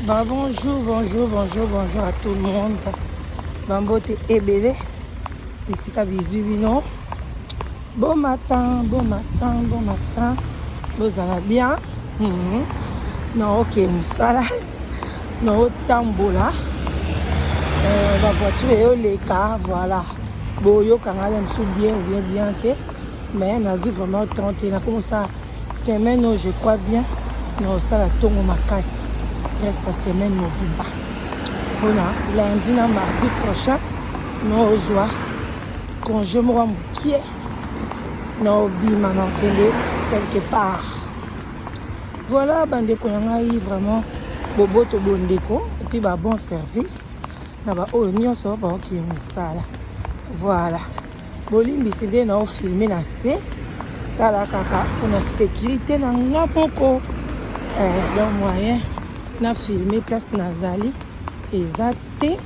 Bah bonjour, bonjour, bonjour, bonjour à tout le monde. Bambote ebele, bisika bizwi bino. Bon matin, bon matin, bon matin. Bozala bien. Mm -hmm. Na oke mosala, na otambola. Euh, ba voiture eyoleka, voilà. Boyoka nga mosusu bien bien bien te. Mais nazwi vraiment temps te. Nakomosala semaine oyo je crois bien naosala ntongo makasi presque semaine mobimba mpona lundi na mardi prochain naozwa congé moko ya mokie naobima nakende quelque part. Voilà bandeko na ngai, vraiment boboto bondeko et puis ba bon service na baoyo nyonso baokende mosala. Voilà, bolimbisi nde naofilme na se, tala kaka mpona sécurité na nga moko. Donc moyen na filme place nazali eza te,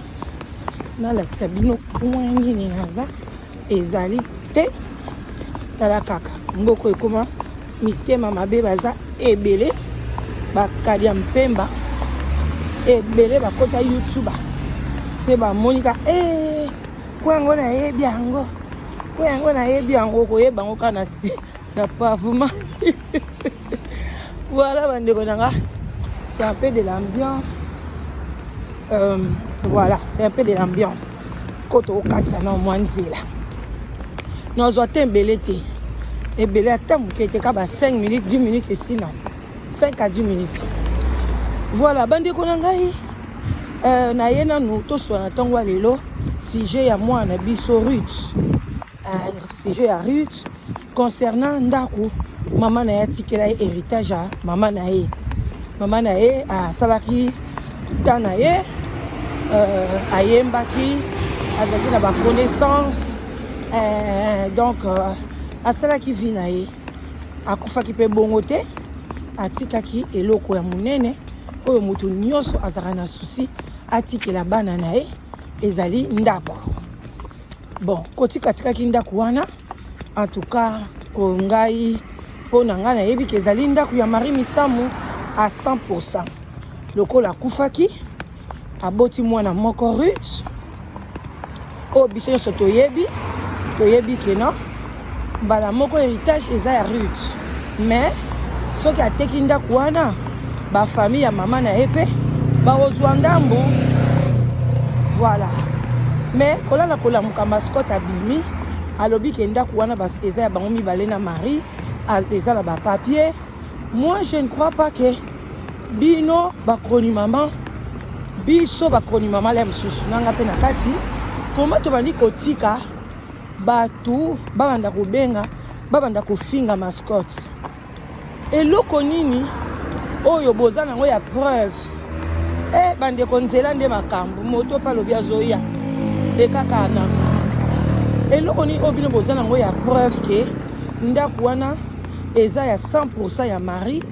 nalakisa bino point nini naza ezali te. Tala kaka mboko ekoma mitema mabe, baza ebele, bakali ya mpemba ebele bakota YouTube se bamoni ka e ko yango nayebi yango, ko yango nayebi yango, koyeba yango kaka na se na pavement. Voilà bandeko na nga, c'est un peu de l'ambiance. Voilà, c'est un peu de l'ambiance. Ko tokokatisa na mwa nzela, nazwa te ebele te, ebele ata moke te, ka ba 5 minutes, 10 minutes esina, 5 à 10 minutes. Voilà bandeko na ngai, naye nanu toswana ntongo ya lelo sujet ya mwana na biso Ruth, sujet ya Ruth concernant ndako mama na ye atikela ye, héritage ya mama na ye. Mama na ye asalaki ta na ye, ayembaki, azalaki na baconnaissance, donc asalaki vie na ye, akufaki mpe bongo te, atikaki eloko ya monene oyo moto nyonso azalaka na souci atikela bana na ye, ezali ndako. Bon, kotika atikaki ndako wana, en tout cas ko ngai, mpo na ngai nayebi ke ezali ndako ya Marie Misamu à 100. Lokola akufaki, aboti mwana moko Ruth oyo biso nyonso toyebi, toyebi ke non, mbala moko héritage eza ya Ruth. Mais soki ateki ndako wana, bafamille ya mama na ye mpe bakozwa ndambu. Voilà. Mais kolala kolamuka, Mascotte abimi, alobi ke ndako wana eza ya bango mibale na Marie, eza na bapapier. Moi je ne crois pas que bino bakroni mama, biso bakroni mama le mosusu nanga mpe na kati koma, tobandi kotika bato babanda kobenga, babanda kofinga Mascotte. Eloko nini oyo boza nango ya preuve? E bandeko, nzela nde makambo, moto mpe alobi azoya ekaka na eloko nini oyo bino boza nango ya preuve ke ndako wana eza ya 100% ya Marie,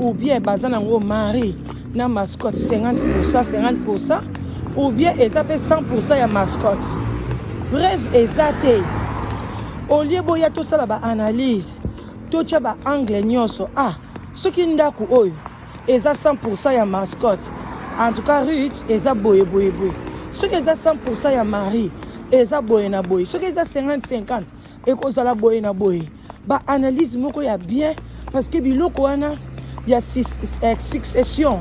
ou bien baza nango Marie na Mascotte 50% 50%, ou bien eza mpe 100% ya Mascotte? Preuve eza te. Olie boya tosala baanalyse, totya baangle nyonso. Ah, soki ndako oyo eza 100% ya Mascotte, en tout cas Ruth eza boye boye boye. Soki eza 100% ya Marie, eza boye na boye. Soki eza 50 50, ekozala boye na boye. Baanalyse moko ya bien, parce que biloko wana ya succession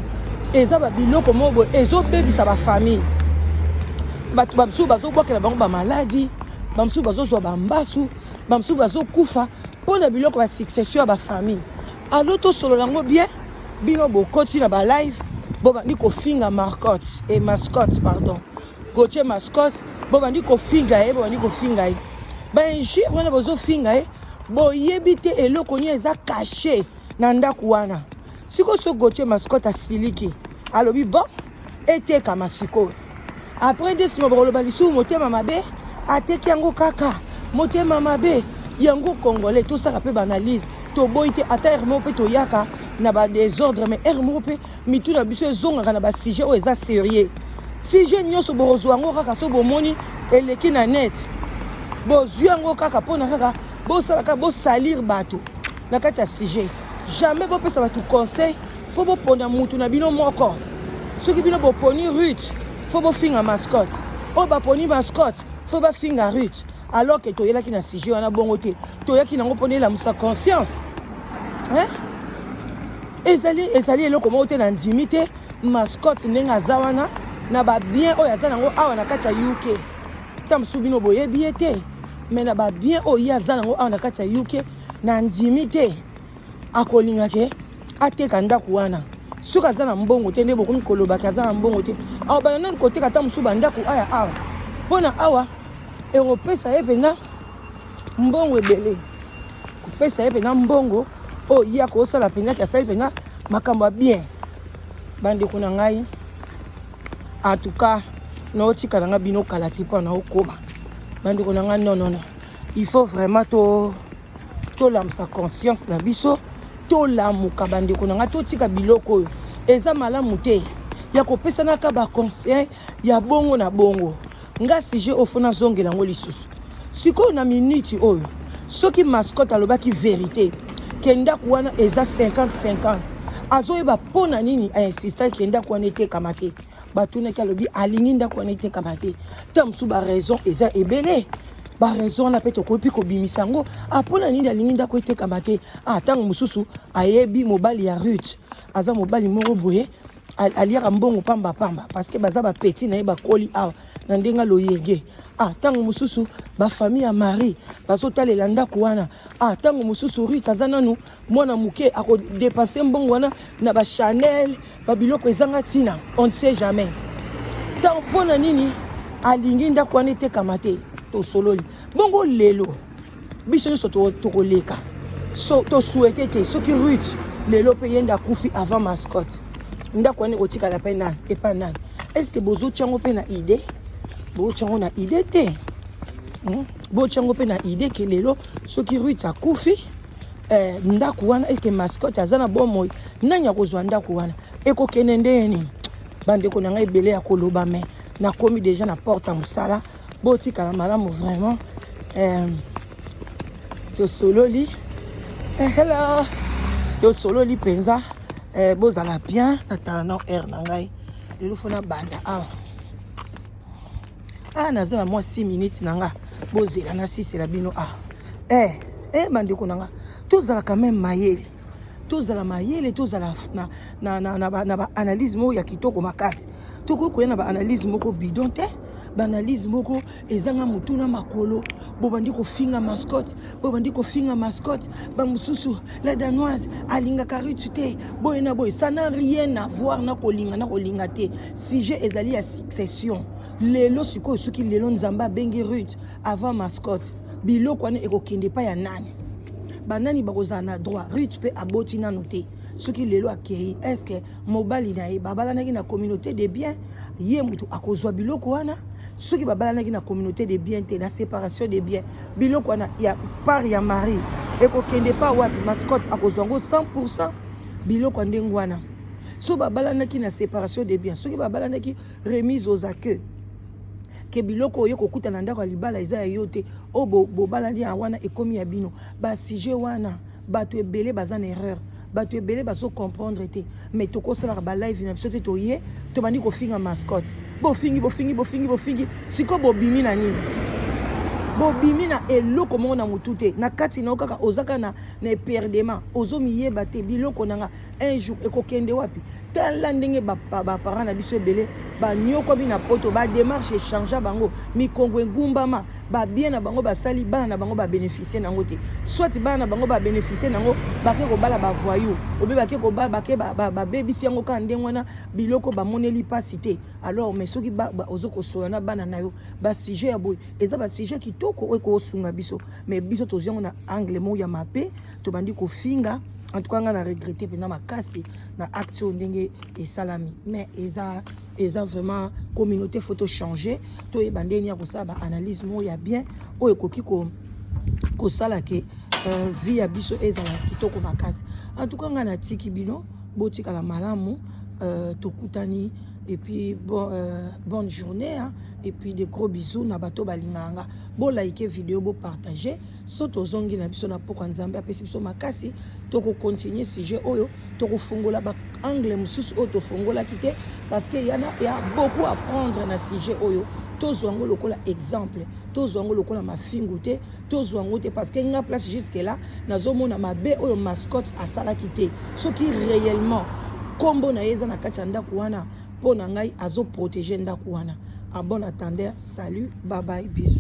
eza babiloko moko boye ezobebisa bafamille. Bato bamosusu bazobwakela bango bamaladi, bamosusu bazozwa bambasu, bamosusu bazokufa mpo na biloko ya succession ya bafamille. Alo tosolola yango bien. Bino bokoti na balive, bobandi kofinga Marcotte e Mascotte, pardon, Gautier Mascotte, bobandi kofinga ye, bobandi kofinga ye, bainjure wana bozofinga ye, boyebi te eloko nini eza caché na ndako wana. Sikoyo so Gautier Mascotte asiliki, alobi bon, etekama. Sikoyo après nde nsima bakoloba lisusu motema mabe, ateki yango kaka motema mabe. Yango congolais tosala mpe baanalyse. Toboyi te ata heure moko mpe toyaka na badésordre, mais heure moko mpe mitu na biso ezongaka na basujet oyo eza sérieux. Sujet nyonso bokozwa yango kaka so bomoni eleki na net, bozwi yango kaka mpona kaka bosalaka bosalir bato na kati ya sujet. Jamais bopesa bato conseil, fo boponda mutu na bino moko. Soki bino boponi Ruth, faut bofinga mascotte. Oyo baponi mascotte, faut bafinga Ruth. Alors que toyelaki na sujet wana bongo te, toyaki nango mpona elamusa conscience, hein? Ezali eloko moko te. Na ndimi te mascotte ndenge aza wana na babien oyo aza nango awa na kati ya UK. Ta mosusu bino boyebi ye te, mais na babien oyo ye aza nango awa na kati ya UK, na ndimi te akolinga ke ateka ndako wana soki aza na mbongo te. Nde bokomi kolobaki aza na mbongo te, awa bana nani koteka ata mosusu bandako aya awa mpona awa ekopesa ye mpenza mbongo ebele, kopesa ye mpenza mbongo oyo ye akosala mpenza ke asali mpenza makambo ya bien. Bandeko na ngai, en tout cas naotika na ngai bino kala te mpo naokoma. Bandeko na ngai, non, non, non, il faut vraiment to tolamusa conscience na biso, tolamuka. Bandeko na ngai, totika biloko oyo eza malamu te ya kopesanaka baconseil ya bongo na bongo. Nga sujet oyo faut nazongela yango lisusu sikoyo na minute oyo. Soki mascotte alobaki vérité ke ndako wana eza 50-50, azoyeba mpo na nini ainsistaki ke ndako wana etekama te. Batunaki, alobi alingi ndako wana etekama te. Ta mosusu baraison eza ebele, baraison wana mpe tokoki kobimisa yango. Mpona nini alingi ndako etekama te? Ntango mosusu ayebi mobali ya Ruth aza mobali moko boye, aliaka mbongo pambapamba, parce que baza bapeti na ye, bakoli awa na ndenge aloyenge. Ntango mosusu bafamille ya Marie bazotalela ndako wana. Ntango mosusu Ruth aza nanu mwana moke, akodépenser mbongo wana na baChanel, babiloko ezanga ntina, on ne sait jamais. Ntango mpona nini alingi ndako wana etekama te? Tosololi bongo lelo, biso nyonso tokoleka. So, tosouhaiter te soki Ruth lelo mpe ye nde akufi avant mascotte, ndako wana ekotikala mpe nani, epa nani? Est ce que bozotia yango mpe na idée? Bozotia yango na idée te, Botia yango mpe na idée ke lelo soki Ruth akufi, ndako wana eke mascotte aza na bomoi, nani akozwa ndako wana? Ekokende ndenge nini? Bandeko na ngai, ebele ya koloba, mais nakomi déjà na porte ya mosala. Botikala malamu vraiment. Tosololi, hello, tosololi mpenza. Bozala bien. Natala na heure na ngai lelo, faut nabanda awa. Naza na mwa 6 minutes na nga, bozela nasisela bino. Bandeko na nga, tozala quand même mayele, tozala mayele, tozala na baanalyse moko ya kitoko makasi. Tokoki koya na baanalyse moko bidon te, baanalyse moko ezanga motu na makolo. Bobandi kofinga mascotte, bobandi kofinga mascotte. Bamosusu, la Danoise alingaka Ruth te, boye na boye. Ça n'a rien à voir na kolinga na kolinga te. Sujet ezali ya succession. Lelo sikoyo, soki lelo Nzambe abengi Ruth avant mascotte, biloko wana ekokende epai ya nani? Banani bakozala na droit? Ruth mpe aboti nanu te. Soki lelo akei, est-ce mobali na ye babalanaki na communauté de bien, ye moto akozwa biloko wana? Soki babalanaki na communauté de bien te, na séparation de bien, biloko wana ya part ya mari ekokende pa wapi? Mascotte akozwa yango 100? Biloko ya ndenge wana, so babalanaki na séparation de bien, soki babalanaki remise aux acquis, ke biloko oyo kokuta na ndako ya libala eza ya yo te, oyo bobalani ya wana ekomi ya bino. Basujet wana, bato ebele baza na erreur, bato ebele bazocomprendre te. Mais tokosalaka balive na biso te, toye tobandi kofinga mascotte. Bofingi, bofingi, bofingi, bofingi. Sikoyo bobimi na nini? Bobimi na eloko moko na motu te. Na kati na yo kaka oza kaka na éperdement, ozomiyeba te. Biloko na nga un jour ekokende wapi? Tala ndenge baparent na biso ebele banyokwami na Poto, badémarche échange bango, mikongo egumbama, babien na bango basali, bana na bango babénéficie nango te. Soit bana na bango babénéficie nango, bake kobala bavoyou, obe bake kobala, bake babebisi yango kaka ndenge wana. Biloko bamoneli mpasi te. Alors, mais soki ozo kosola na bana na yo basujet ya boye, eza basujet kitoko oyo ekosunga biso. Mais biso tozwi yango na angle moko ya mabe, tobandi kofinga. En tout cas nga na regretter mpenza makasi na acte oyo ndenge esalami. Mais eza vraiment communauté, faut tochanger, toyeba ndenge ya kosala baanalyse moko ya bien oyo ekoki kosala ke vie ya biso ezala kitoko makasi. En tout cas nga natiki bino, botikala malamu. Tokutani. Et puis bon, bonne journée, hein? Et puis des gros bisous na bato balingaka nga. Bolike vidéo, bopartage. So tozongi na biso na pokwa, Nzambe apesi biso makasi, tokocontinue sujet oyo, tokofungola baangle mosusu oyo tofungolaki te, parce que yana ya beaucoup à prendre na sujet oyo. Tozwa yango lokola exemple, tozwa yango lokola mafingu te, tozwa yango te, parce que nga place jusque là nazomona mabe oyo Mascotte asalaki te. Soki réellement nkombo na ye eza na kati ya ndako wana, mpo na ngai azoprotege ndako wana. À bon entendeur, salut, bye bye, bisous.